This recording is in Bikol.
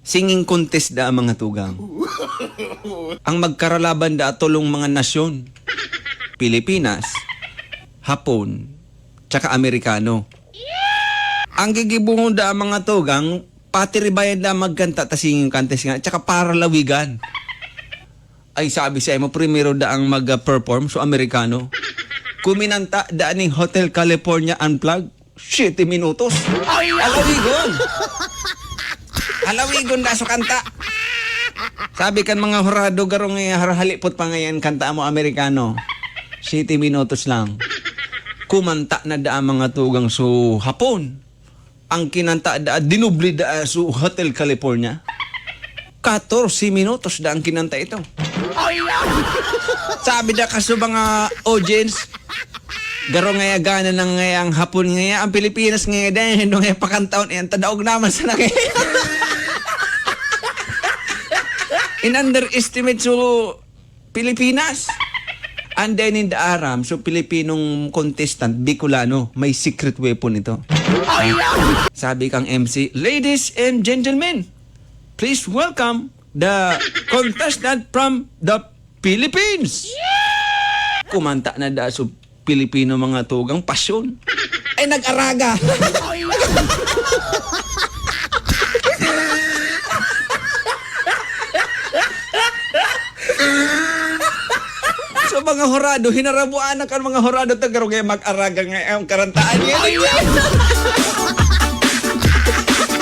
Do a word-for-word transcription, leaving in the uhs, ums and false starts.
Singing contest da ang mga tugang. Ang magkaralaban da tolong mga nasyon. Pilipinas, Hapon, tsaka Amerikano. Ang gigibohon da ang mga tugang, patiribayan da magkanta ta singing contest nga, tsaka paralawigan. Ay, sabi sa imo, primero da ang mag-perform, so Amerikano. Kuminanta da ning Hotel California Unplugged. Siyete minutos. Ay, halawigon! Halawigon da so kanta. Sabi kan mga hurado, garong eh, harhalipot pa ngayon, kanta mo Amerikano. Siyete minutos lang. Kumanta na da ang mga tugang so Hapon. Ang kinanta da, dinubli da so Hotel California. Katorse minutos da ang kinanta ito. Sabi da kaso mga audience, garo ngaya gana na ngaya ang Hapon ngaya, ang Pilipinas ngaya din, hindi ngaya pakantaon, yan, tadaog naman sa nangya. In-underestimate so Pilipinas. And then in the aram, so Pilipinong contestant, Bicolano, may secret weapon ito. Sabi kang M C, "Ladies and gentlemen, please welcome the contestant from the Philippines." Kumanta na da so Pilipino mga tugang pasyon. Ay, nag-araga. So, mga hurado, hinarabuan na kan mga hurado, tagarong eh, mag-araga nga ang karantaan niya.